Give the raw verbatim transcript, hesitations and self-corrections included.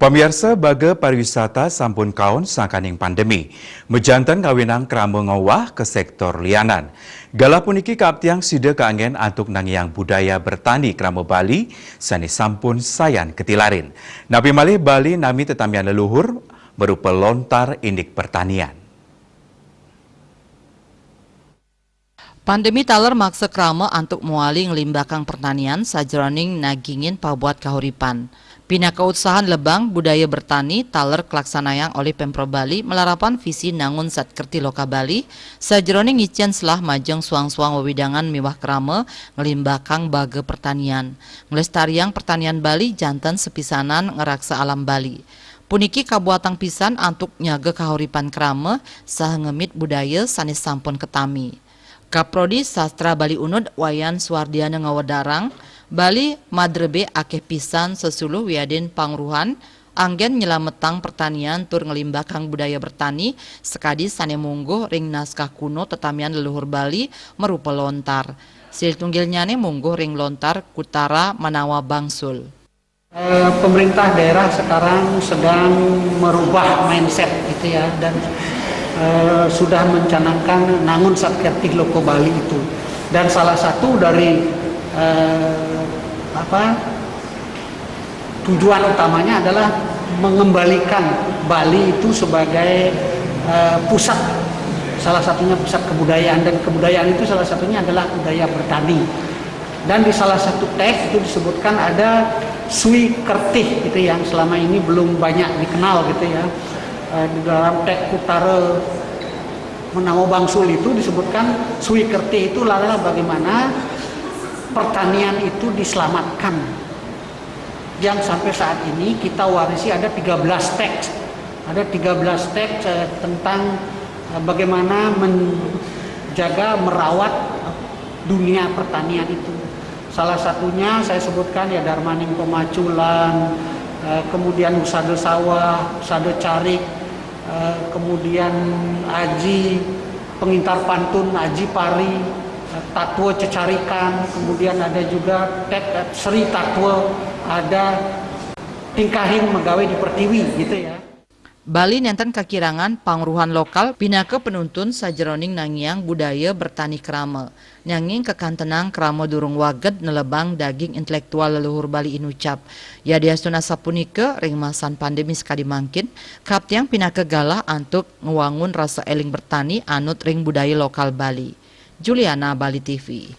Pamiarsa, baga pariwisata sampun kaon sangkaning pandemi. Majanten ngawinang krama ngowah ka sektor lianan. Galah puniki kaaptiang sida kaanggén antuk nangiang budaya bertani krama Bali sané sampun sayan katilarin. Napi malih Bali nami tetamian leluhur marupa lontar indik pertanian. Pandemi taler maksa krama antuk mawali nglimbakang pertanian sajeroning nagingin pabuat kahuripan. Pinaka utsahan lebang budaya bertani taler kalaksanayang olih Pemprov Bali malarapan visi nangun satkerti loka Bali sajeroning ngicén selah majeng suang-suang wewidangan miwah krama nglimbakang baga pertanian. Nglestariang pertanian Bali janten sapisanan ngraksa alam Bali. Puniki kabuatang pisan antuk nyaga kahuripan krama saha ngemit budaya sané sampun katami. Kaprodi Sastra Bali Unud Wayan Suwardiana ngawedarang, Bali madrebé akéh pisan sesuluh wiadin pangruhan anggén nyelametang pertanian tur nglimbakang budaya bertani sakadi sané mungguh ring naskah kuno tetamian leluhur Bali marupa lontar. Silih tunggilnyané mungguh ring lontar Kutara Manawa Bangsul. Eh, pemerintah daerah sekarang sedang merubah mindset gitu ya, dan eh, sudah mencanangkan nangun satkertih loko Bali itu. Dan salah satu dari eh, apa tujuan utamanya adalah mengembalikan Bali itu sebagai eh, pusat, salah satunya pusat kebudayaan, dan kebudayaan itu salah satunya adalah budaya bertani. Dan di salah satu teks itu disebutkan ada sui kertih gitu, yang selama ini belum banyak dikenal gitu ya. Eh, di dalam teks Kutara Manawa Bangsul itu disebutkan sui kertih itu adalah bagaimana pertanian itu diselamatkan. Yang sampai saat ini kita warisi ada tiga belas teks. Ada tiga belas teks eh, tentang eh, bagaimana menjaga, merawat dunia pertanian itu. Salah satunya saya sebutkan ya Darmaning Pemaculan, eh, kemudian Usada Sawah, Usada Carik, eh, kemudian Aji Pengintar Pantun, Aji Pari, eh, Tatwa Cecarikan, kemudian ada juga Tek Sri Tatwa, ada Tingkahing Magawe di Pertiwi gitu ya. Bali nénten kakirangan pangruhan lokal pinaka penuntun sajeroning nangiang budaya bertani krama. Nanging kakantenang krama durung waged nelebang daging intelektual leluhur Bali inucap. Yadiastun asapunika, ring masan pandemi sakadi mangkin, kaaptiang pinaka galah antuk ngwangun rasa éling bertani anut ring budaya lokal Bali. Juliana, Bali T V.